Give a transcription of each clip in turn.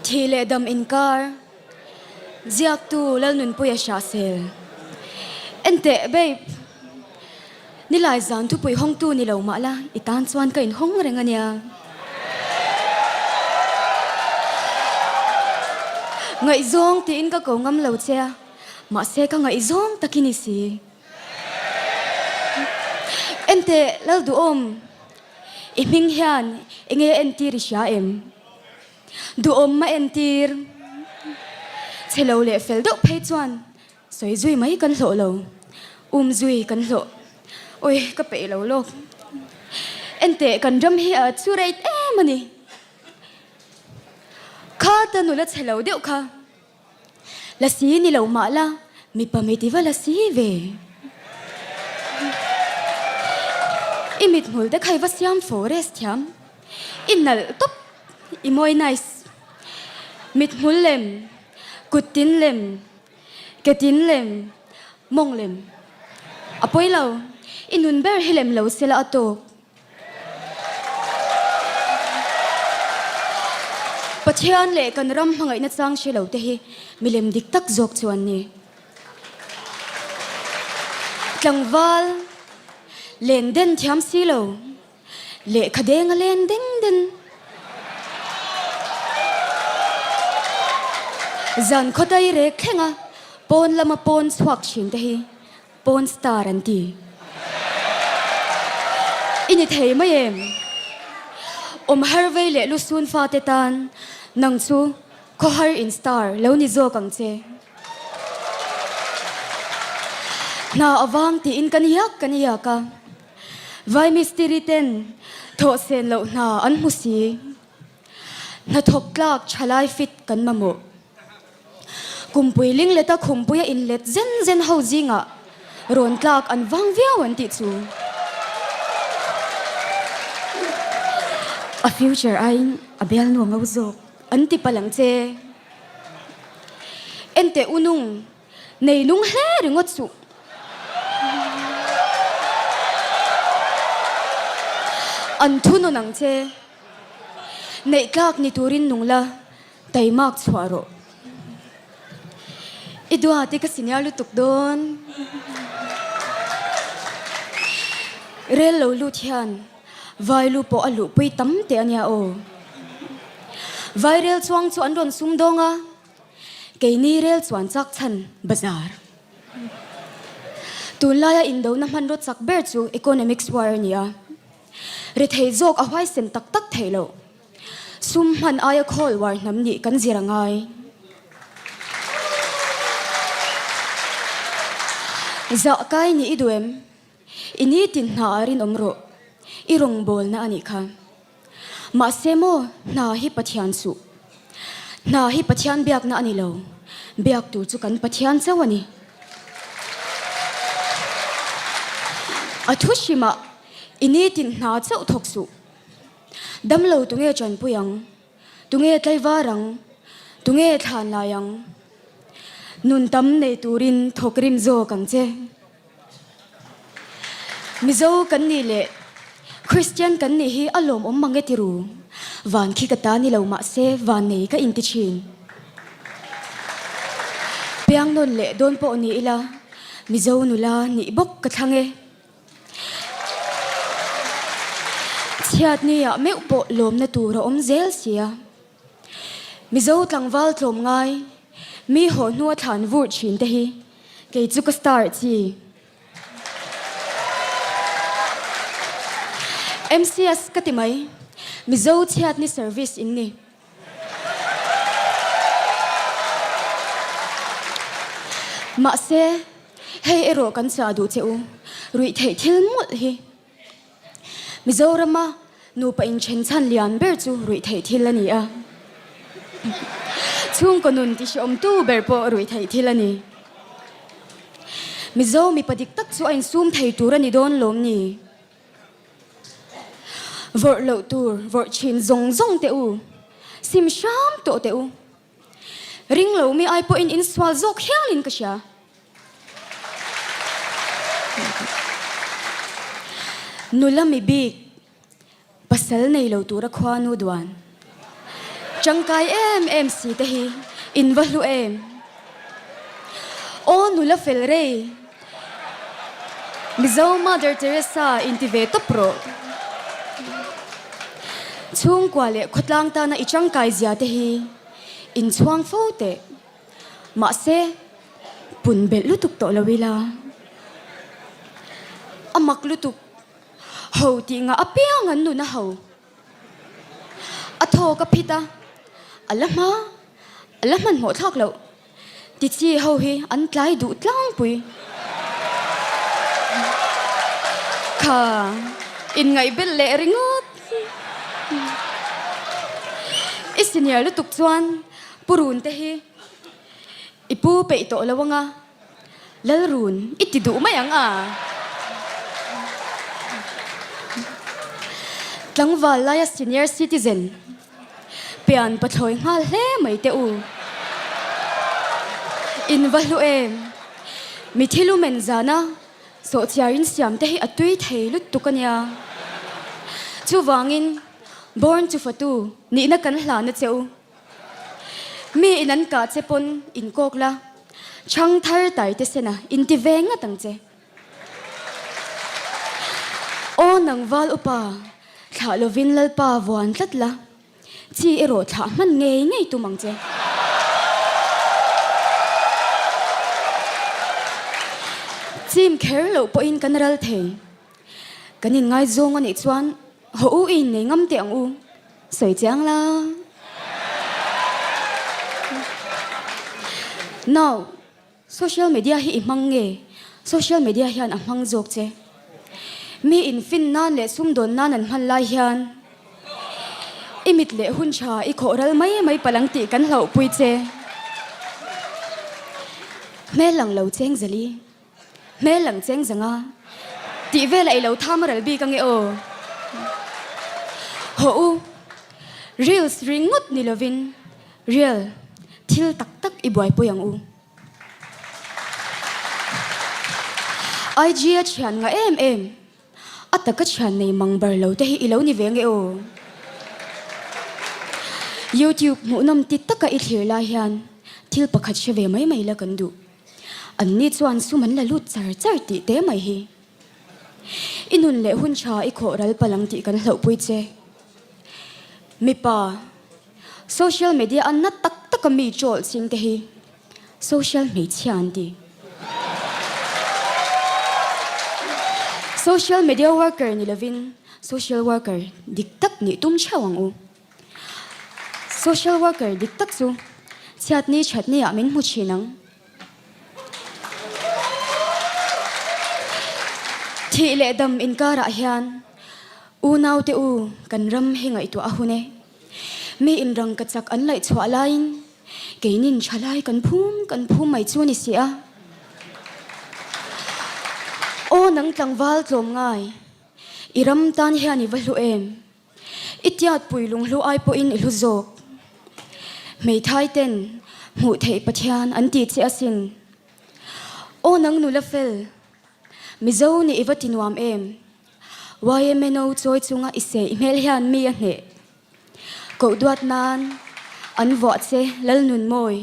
Thih leh dam inkar, Ziaktu Lalnunpuia Hrahsel. Enteh babe, nilai zan thupui hawngtu ni lo mah la, i tan chuan ka inhawng reng a nia. Ngaihzawng tiin ka ko ngam lo che a, mahse ka ngaihzawng tak i ni si. Enteh Lalduhawm, i hming hian enge entir i hria em? Duhawm a entir che lo leh fel deuh phei chuan sawi zui mai kan hlawh lo, um zui kan hlawh. Ui, ka peih lo lawk. Enteh kan ram hi a chu rate em a ni. Kha ta nula che lo deuh kha. La si ni lo mah la, mipa mi ti va la si ve. I mithmul te kha i va siam forest thiam. I nalh tawp, i mawi nice. Mithmul lem, kut tin lem, ke tin lem, mawng lem. A pawi lo, i nun ber hi lem lo sela a tawk. Pathian leh kan ram hmangaihna chang hre lo te hi milem dik tak zawk chu an ni. Tlangval len den thiam si lo, lehkha deng a len deng den. Zan khawtai rek thlenga pawn lama pawn chhuak thin te hi Porn star an ti. I ni thei mai em? Awm har vei leh lusun fate tan nang chu khawhar in star lo ni zawk ang che. Hna avang tiin kan iak kan iak a, vai mistiri ten thawh sen loh hna an hmu si. Hnathawk tlak thalai fit kan mamawh. Kumpui lingleta khumpuia inlet zen zen ho zingah rawn tlak an vang viau an tih chu. A future aiin a bialnu a ngo zawk an ti palh ang che. Enteh u nung, nei nung hle ringawt suh. An thunawn ang che. Neih tlak ni turin nung la. Taimak chhuah rawh. I duat i ka senior lutuk dawn. Rel lo lut hian vai lu pawh a luhpui tam teh a nia aw. Vai rel chuang chu an rawn sum dawng a, keini rel chuan chak chhan bazar. Tunlaia indona hmanraw chak ber chu economics war a ni a, rethei zawk a huaisen tak tak theih loh. Sum hman aia khawl uar hnam nih kan zir a ngai. Zah kai nih i duh em? I nitin hna ah rinawm rawh. I rawngbawlna a nih kha. Mahse maw hna hi Pathian suh. Hna hi Pathian biakna a ni lo. Biak tur chu kan Pathian chauh a ni. A thu hrimah i nitin hna chauh thawk suh. Damlo tunge chanpui ang? Tunge tlaivar ang? Tunge thlan lai ang? Nun tam nei turin thawk rim zawk ang che. Mizo kan nih leh Kristian kan nih hi a lawmawm mang e tiru. Van khi ka ta ni lo mahse van nei ka inti thin. Piang nawn leh dawn pawh ni ila Mizo nula nih bawk ka thlang e. Chhiatni ah meuh pawh lawmna tur a awm zel sia. Mizo tlangval tlawm ngai, mi haw hnua thlan vur thin te hi kei chu ka star chi. MCS ka ti mai, Mizo chhiatni service in ni. Mahse, hei erawh kan chah duh che u, ruih theih thil mawlh hi. Mizorama nupa inthen chhan lian ber chu ruih theih thil a ni a. Chhungkaw nun tihreawmtu ber pawh ruih theih thil a ni. Mizo mipa dik tak chu a insum thei tur a ni dawn lawm ni? Vawrh loh tur vawrh thin zawng zawng teh u, sim hram tawh teh u. Ring lo mi ai pawhin in sual zawk hialin ka hria. Nula mi bik pasal nei lo tura khua nu duan. Tangkai em em si te hi in va hlu em? Aw nula fel rei, Mizo Mother Teresa inti ve tawp rawh. Chhungkua leh khawtlang tana i tangkai zia te hi in chhuang fo teh. Mahse, pun belh lutuk tawh lo ila. A mak lutuk. Ho tih ngah apiang an nun a ho. A thaw ka phit a, a la hma, a la hmanhmawh thlak loh. Tichi ho hi an tlai duh tlangpui. Kha inngaihbelh leh ringawt. I senior lutuk chuan purun te hi i pu peih tawh lo anga. Lalrun, i ti duh mai ang a. Tlangval laia senior citizen pian pathlawi nghal hle mai teh u. In va hlu em? Mi thil u men zana sawhchiarin siam te hi a tui thei lutuk a nia. Chuvangin, born chu fatu nihna kan hlan a che u. Mi in an kah che pawn in kawk la, chhang thar tai te sena in ti ve ngat ang che. Aw nang val upa, thlah lovin Lalpa vuan tlat la, chi erawh thlah hman ngei ngei tum ang che. Chim kher loh pawhin kan ral thei. Kan inngaizawng a nih chuan haw u i innei ngam teh ang u. Sawi chiang la. Now, social media hi i hmang nge? Social media hian a hmang zawk che. Mi in fin nan leh sumdawn nan an hman lai hian i mit leh hun tha i khawh ral mai mai palh ang tih kan hlauhpui che. Hmel lang lo cheng zali. Hmel lang cheng zanga tih velah i lo tham ral bik ange aw. Hawh u, reels ringawt ni lovin real thil tak tak i buaipui ang u. IG a thian ngah em em, a taka thian nei mang bar lo te hi i lo ni ve ange aw. YouTube hmuhnawm ti taka i thlir lai hian thil pakhat hre ve mai mai la kan duh. Anni chuan sum an la lut char char tih te mai hi. I nun leh hun tha i khawh ral palh ang tih kan hlauhpui che. Mipa, social media a na tak taka mi troll ching te hi social hmeichhia an ti. Social media worker ni lovin social worker dik tak nih tum theuh ang u. Social worker dik tak chu chhiatni thatni ah min hmu thin ang. Thih leh dam inkarah hian unau te u kan ram hi ngaihtuah a hun e. Mi inrang ka chak an laih chhuah laiin keinin thalai kan phum kan phum mai chu a ni si a. Aw nang tlangval tlawm ngai, i ram tan hian i va hlu em? I tiatpui lunghlu ai pawhin i hlu zawk. Hmeithai ten hmuh theih Pathian an ti che asin. Aw nang nula fel, Mizo nih i va ti nuam em? YMNO chawi chunga i seh i hmel hian mi a hneh. Koh duat nan an vuah che Lalnunmawi.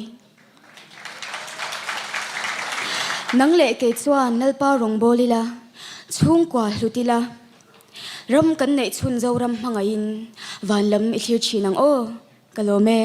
Nang leh kei chuan Lalpa rawngbâwl ila, chhungkua hlut ila, ram kan neih chhun Zoram hmangaihin van lam i thlir thin ang aw, ka lawm e.